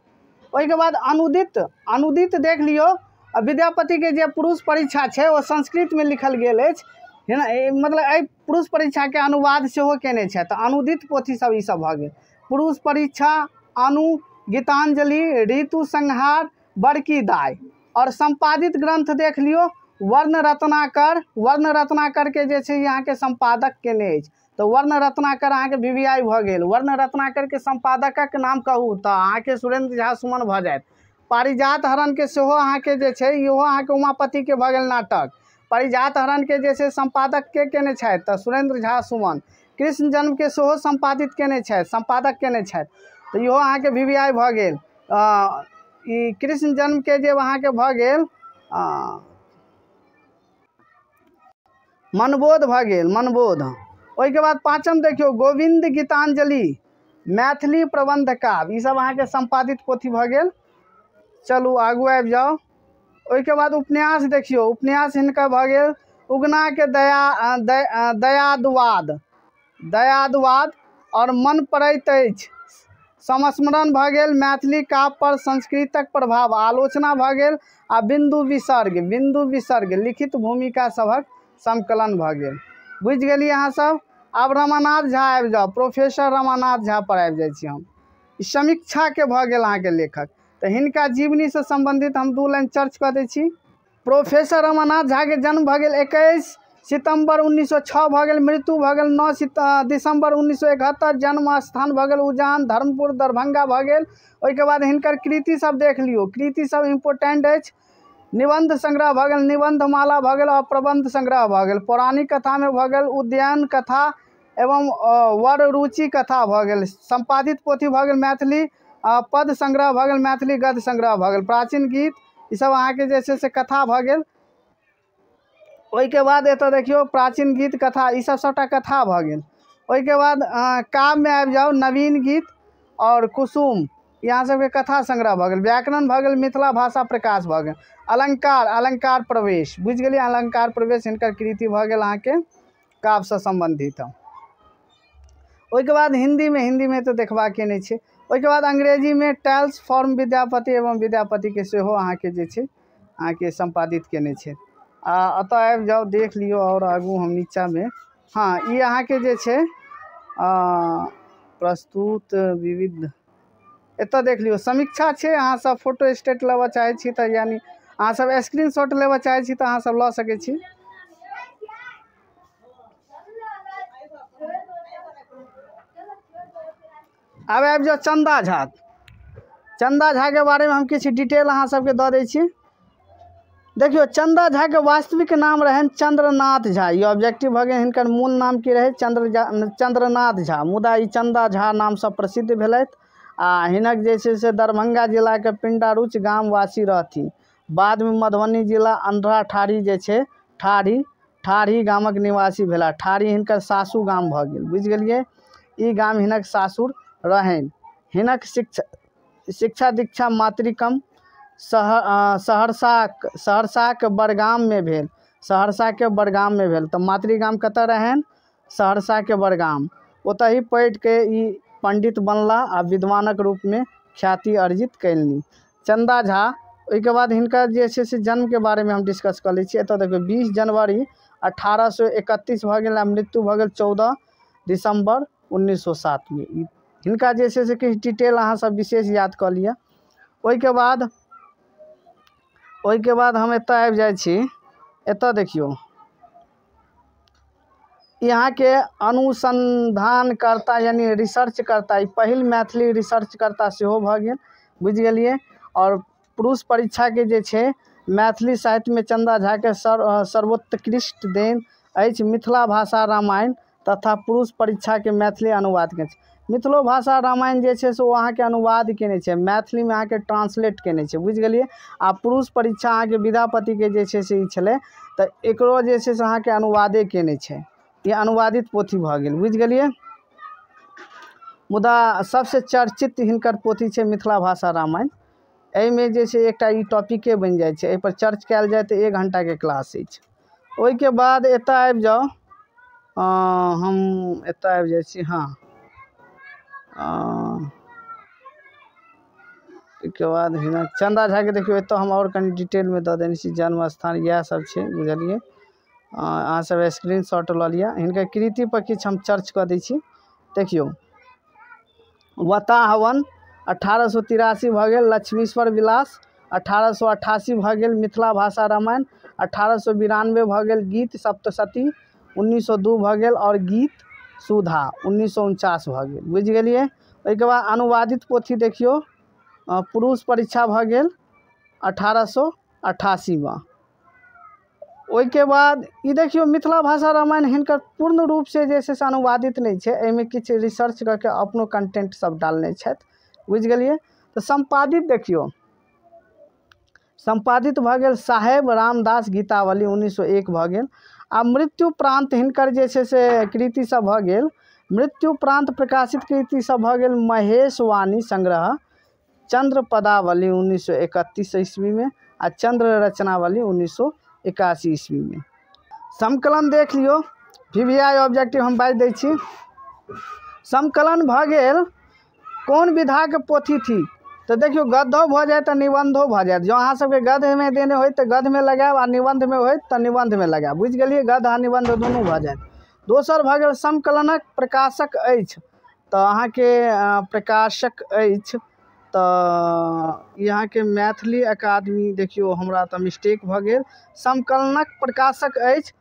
Speaker 1: ओहिके बाद अनुदित, अनुदित देख लियौ। आ विद्यापतिके जे पुरुष परीक्षा छै ओ संस्कृतमे लिखल गेल अछि, मतलब एहि पुरुष परीक्षाके अनुवाद सेहो केने छथि। तऽ अनुदित पोथी सब ई सब भऽ गेल। पुरुष परीक्षा, अनु, गीतांजलि, ऋतु संहार, बड़की दाइ। और संपादित ग्रंथ देख लियौ वर्ण रत्नाकर। वर्ण रत्नाकर के जे छै अहाँके संपादक केने अछि, तऽ वर्ण रत्नाकर अहाँके VVI भऽ गेल। वर्ण रत्नाकर के संपादकक नाम कहू तऽ अहाँके सुरेंद्र झा सुमन भऽ जायत। पारिजात हरण के सेहो अहाँके जे छै इहो अहाँके उमापति के भऽ गेल नाटक। पारिजात हरण के जे छै संपादक के केने छथि तऽ सुरेंद्र झा सुमन। कृष्ण जन्म के सेहो संपादित केने छथि, संपादक केने छथि, तऽ इहो अहाँके VVI भऽ गेल। ई कृष्ण जन्म के जे अहाँके भऽ गेल मनबोध भऽ गेल, मनबोध। ओहिके बाद पाँचम देखियौ गोविंद गीतांजलि, मैथिली प्रबंध काव्य, ई सब अहाँके संपादित पोथी भऽ गेल। चलू आगू आबि जाउ। ओहिके बाद उपन्यास देखियौ। उपन्यास हिनकर भऽ गेल उगना के दयादवाद, दयादवाद और मन पड़ैत अछि। संस्मरण भऽ गेल, मैथिली काव्य पर संस्कृतक प्रभाव आलोचना भऽ गेल आ बिंदु विसर्ग, बिंदु विसर्ग लिखित भूमिका सभक संकलन भऽ गेल। बुझि गेलियै अहाँ सब। आब रमानाथ झा आबि जाउ, प्रोफेसर रमानाथ झा पर आबि जाइ छी हम। समीक्षा के भऽ गेल अहाँके लेखक, तऽ हिनका जीवनीसँ सम्बन्धित हम दू लाइन चर्च कऽ दै छी। प्रोफेसर रमानाथ झा के जन्म भऽ गेल 21 सितम्बर 1906 भऽ गेल, मृत्यु भऽ गेल 9 दिसम्बर 1971। जन्म स्थान भऽ गेल उजान, धर्मपुर, दरभंगा भऽ गेल। ओहिके बाद हिनकर कृति सब देख लियौ, कृति सब इम्पोर्टेंट अछि। निबंध संग्रह भऽ गेल, निबंधमाला भऽ गेल और प्रबंध संग्रह भऽ गेल। पौराणिक कथामे भऽ गेल उद्यान कथा एवं वररुचि कथा भऽ गेल। संपादित पोथी भऽ गेल मैथिली पद संग्रह भऽ गेल, मैथिली गद्य संग्रह भऽ गेल, प्राचीन गीत, ई सब अहाँके जे छै से कथा भऽ गेल। ओहिके बाद एतऽ देखियौ प्राचीन गीत कथा, ई सब सबटा कथा भऽ गेल। ओहिके बाद काव्यमे आबि जाउ, नवीन गीत और कुसुम, यहाँ सबके कथा संग्रह भऽ गेल। व्याकरण भऽ गेल, मिथिला भाषा प्रकाश भऽ गेल। अलंकार, अलंकार प्रवेश, बुझि गेलियै, अलंकार प्रवेश हिनकर कृति भऽ गेल अहाँके काव्यसँ सम्बन्धित। ओहिके बाद हिन्दीमे, हिन्दीमे तऽ देखबाके नहि छै। ओहिके बाद अंग्रेजीमे टेल्स फॉर्म विद्यापति एवं विद्यापतिके सेहो अहाँके जे छै अहाँके सम्पादित केने छै। आ एतऽ आबि जाउ, देख लियौ आओर आगू हम नीचाँमे, हाँ ई अहाँके जे छै प्रस्तुत विविध, एतऽ देख लियौ समीक्षा छै। अहाँ सब फोटो स्टेट लेबऽ चाहै छी तऽ यानी अहाँ सब स्क्रीन शॉट लेबऽ चाहै छी तऽ अहाँ सब लऽ सकै छी। आब आबि जाउ चंदा झा। चंदा झा के बारेमे हम किछु डिटेल अहाँ सबके दऽ दै छी। देखियौ चंदा झा के वास्तविक नाम रहनि चंद्रनाथ झा। ई ऑब्जेक्टिव भऽ गेल, हिनकर मूल नाम की रहै? चंद्रनाथ झा, मुदा ई चंदा झा नामसँ प्रसिद्ध भेलथि। आ हिनक जे छै से दरभंगा जिलाके पिंडारूच गामवासी रहथिन। बादमे मधुबनी जिला अंधरा ठाढ़ी जे छै, ठाढ़ी, ठाढ़ी गामक निवासी भेलाह। ठाढ़ी हिनकर सासु गाम भऽ गेल, बुझि गेलियै। ई गाम हिनक सासुर रहनि। हिनक शिक्षा शिक्षा दीक्षा मातृकम सहरसाके बड़गाममे भेल, सहरसाके बड़गाममे भेल। तऽ मातृगाम कतऽ रहनि? सहरसाके बड़गाम। ओतहि पढ़िके ई पंडित बनला आ विद्वानक रूपमे ख्याति अर्जित कयलनि चंदा झा। ओहिके बाद हिनकर जे छै से जन्मके बारेमे हम डिस्कस कऽ लै छी। एतऽ देखियौ 20 जनवरी 1831 भऽ गेल आ मृत्यु भऽ गेल 14 दिसम्बर 1907 में। हिनका जे छै से किछु डिटेल अहाँ सब विशेष याद कऽ लिअ। ओहिके बाद हम एतऽ आबि जाइ छी। एतऽ देखियौ यहाँ के अनुसंधानकर्ता यानी रिसर्चकर्ता, ई पहिल मैथिली रिसर्चकर्ता सेहो भऽ गेल, बुझि गेलियै। और पुरुष परीक्षाके जे छै मैथिली साहित्यमे चन्दा झाके सर्वोत्कृष्ट देन अछि। मिथिला भाषा रामायण तथा पुरुष परीक्षाके मैथिली अनुवाद केने छै। मिथिलो भाषा रामायण जे छै से ओ अहाँके अनुवाद केने छै, मैथिलीमे अहाँके ट्रांसलेट केने छै, बुझि गेलियै। आ पुरुष परीक्षा अहाँके विद्यापतिके जे छै से ई छलै, तऽ एकरो जे छै से अहाँके अनुवादे केने छै, ई अनुवादित पोथी भऽ गेल, बुझि गेलियै। मुदा सबसँ चर्चित हिनकर पोथी छै मिथिला भाषा रामायण। एहिमे जे छै एकटा ई टॉपिके बनि जाइ छै, एहिपर चर्च कयल जाय तऽ 1 घण्टाके क्लास अछि। ओहिके बाद एतऽ आबि जाउ, हम एतऽ आबि जाइ छी, हँ। ओहिके बाद हिनक चन्दा झाके देखियौ एतऽ हम आओर कनि डिटेलमे दऽ देने छी, जन्म स्थान इएह सब छै, बुझलियै। अहाँ सब स्क्रीन शॉट लऽ लिअ। हिनकर कृति पर किछु हम चर्च कऽ दै छी। देखियौ, वताहवन 1883 भऽ गेल, लक्ष्मीश्वर विलास 1888 भऽ गेल, मिथिला भाषा रामायण 1892 भऽ गेल, गीत सप्तशती 1902 भऽ गेल आओर गीत सुधा 1949 भऽ गेल, बुझि गेलियै। ओहिके बाद अनुवादित पोथी देखियौ, पुरुष परीक्षा भऽ गेल 1888मे। ओहिके बाद ई देखियौ मिथिला भाषा रामायण हिनकर पूर्ण रूपसँ जे छै से अनुवादित नहि छै, एहिमे किछु रिसर्च कऽ के अपनो कंटेंट सब डालने छथि, बुझि गेलियै। तऽ सम्पादित देखियौ, सम्पादित भऽ गेल साहेब रामदास गीतावली 1901 भऽ गेल। आ मृत्यु प्रान्त हिनकर जे छै से कृति सब भऽ गेल, मृत्यु प्रान्त प्रकाशित कृति सब भऽ गेल महेश वाणी संग्रह, चंद्र पदावली 1931 ईस्वीमे आ चंद्र रचनावली 1981 ईस्वीमे। संकलन देख लियौ, VVI objective हम बाजि दै छी। संकलन भऽ गेल कोन विधाके पोथी थी, तऽ देखियौ गद्यो भऽ जायत आ निबंधो भऽ जायत। जँ अहाँ सबके गद्यमे देने होय तऽ गद्यमे लगायब आ निबंधमे होय तऽ निबंधमे लगायब, बुझि गेलियै। गद्य आ निबंध दुनू भऽ जायत। दोसर भऽ गेल संकलनक प्रकाशक अछि, तऽ अहाँके प्रकाशक अछि तऽ ई अहाँके मैथिली अकादमी, देखियौ हमरा तऽ मिस्टेक भऽ गेल, संकलनक प्रकाशक अछि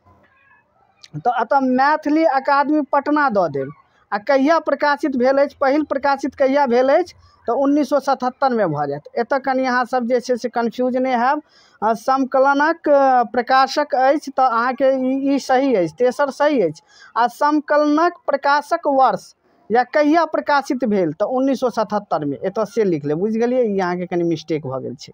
Speaker 1: तऽ एतऽ मैथिली अकादमी पटना दऽ देब। आ कहिया प्रकाशित भेल अछि, पहिल प्रकाशित कहिया भेल अछि तऽ 1977मे भऽ जायत। एतऽ कनि अहाँ सब जे छै से कन्फ्यूज नहि हैब। संकलनक प्रकाशक अछि तऽ अहाँके ई सही अछि, तेसर सही अछि। आ संकलनक प्रकाशक वर्ष या कहिया प्रकाशित भेल तऽ 1977मे, एतऽ से लिख लेब, बुझि गेलियै। ई अहाँके कनि मिस्टेक भऽ गेल छै।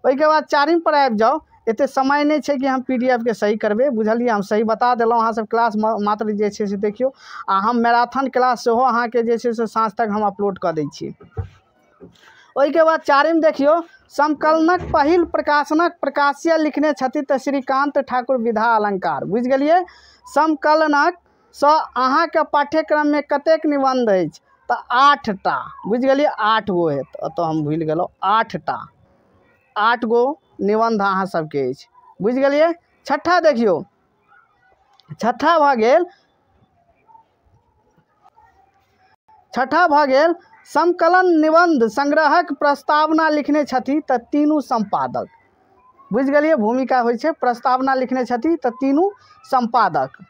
Speaker 1: ओहिके बाद चारिम पर आबि जाउ, एते समय नहि छै कि हम PDF के सही करबै, बुझलियै। हम सही बता देलहुँ, अहाँ सब क्लास मात्र जे छै से देखियौ। आ हम मैराथन क्लास सेहो अहाँके जे छै से साँझ तक हम अपलोड कऽ दै छी। ओहिके बाद चारिम देखियौ, संकलनक पहिल प्रकाशनक प्रकाशीय लिखने छथि तऽ श्रीकान्त ठाकुर विधा अलंकार, बुझि गेलियै। संकलनक सँ अहाँके पाठ्यक्रममे कतेक निबंध अछि तऽ 8टा, बुझि गेलियै, 8 गो हेत, एतऽ हम भूलि गेलहुँ, 8टा, 8 गो निबंध अहाँ सबके अछि, बुझि गेलियै। छठा देखियौ, छठा भऽ गेल, छठा भऽ गेल संकलन निबंध संग्रहक प्रस्तावना लिखने छथि तऽ तीनू संपादक, बुझि गेलियै। भूमिका होइ छै, प्रस्तावना लिखने छथि तऽ तीनू संपादक।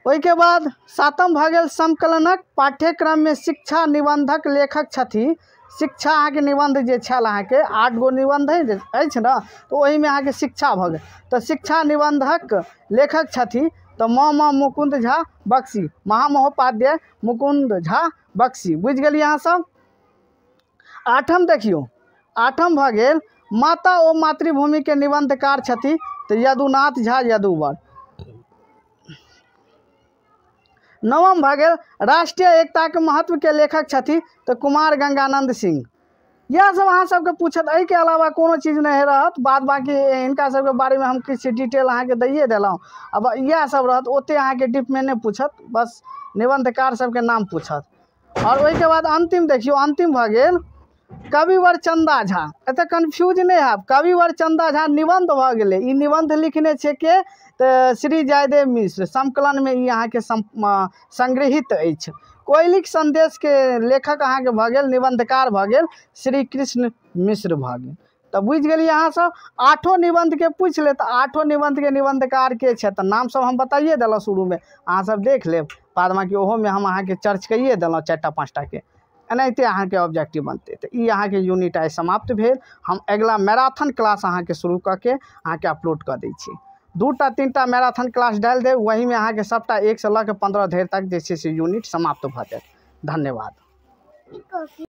Speaker 1: ओहिके बाद सातम भऽ गेल संकलनक पाठ्यक्रममे शिक्षा निबंधक लेखक छथि। शिक्षा अहाँके निबंध जे छल अहाँके 8 गो निबंध अछि ने, तऽ ओहिमे अहाँके शिक्षा भऽ गेल, तऽ शिक्षा निबंधक लेखक छथि तऽ म मुकुन्द झा बक्सी, महामहोपाध्याय मुकुन्द झा बक्सी, बुझि गेलियै अहाँ सब। आठम देखियौ, आठम भऽ गेल माता ओ मातृभूमिके निबंधकार छथि तऽ यदुनाथ झा यदुवर। नवम भऽ गेल राष्ट्रीय एकताके महत्वके लेखक छथि तऽ कुमार गंगानंद सिंह। इएह सब अहाँ सबके पूछत, एहिके अलावा कोनो चीज नहि रहत। बाद बाकी हिनका सबके बारेमे हम किछु डिटेल अहाँके दैए देलहुँ, अब इएह सब रहत, ओते अहाँके डीपमे नहि पूछत, बस निबंधकार सबके नाम पूछत। और ओहिके बाद अंतिम देखियौ, अंतिम भऽ गेल कविवर चंदा झा। एतऽ कन्फ्यूज नहि हैब, कविवर चंदा झा निबंध भऽ गेलै, ई निबंध लिखने छै के तऽ श्री जयदेव मिश्र, संकलनमे ई अहाँके संग्रहित अछि। कोयलिक संदेशके लेखक अहाँके भऽ गेल, निबंधकार भऽ गेल श्री कृष्ण मिश्र भऽ गेल। तऽ बुझि गेलियै अहाँ सब। 8 निबंधके पूछि लेत, 8 निबंधके निबंधकार के छै तऽ नाम सब हम बताइए देलहुँ शुरूमे, अहाँ सब देख लेब। बाद बाकी ओहोमे हम अहाँके चर्च कैए देलहुँ 4टा 5टाके। एनाहिते अहाँके ऑब्जेक्टिव बनतै। तऽ ई अहाँके यूनिट आइ समाप्त भेल। हम अगिला मैराथन क्लास अहाँके शुरू कऽ के अहाँके अपलोड कऽ दै छी। 2टा 3टा मैराथन क्लास डालि देब, ओहीमे अहाँके सभटा 1 से लऽ कऽ 15 धरि तक जे छै से यूनिट समाप्त भऽ जायत। धन्यवाद।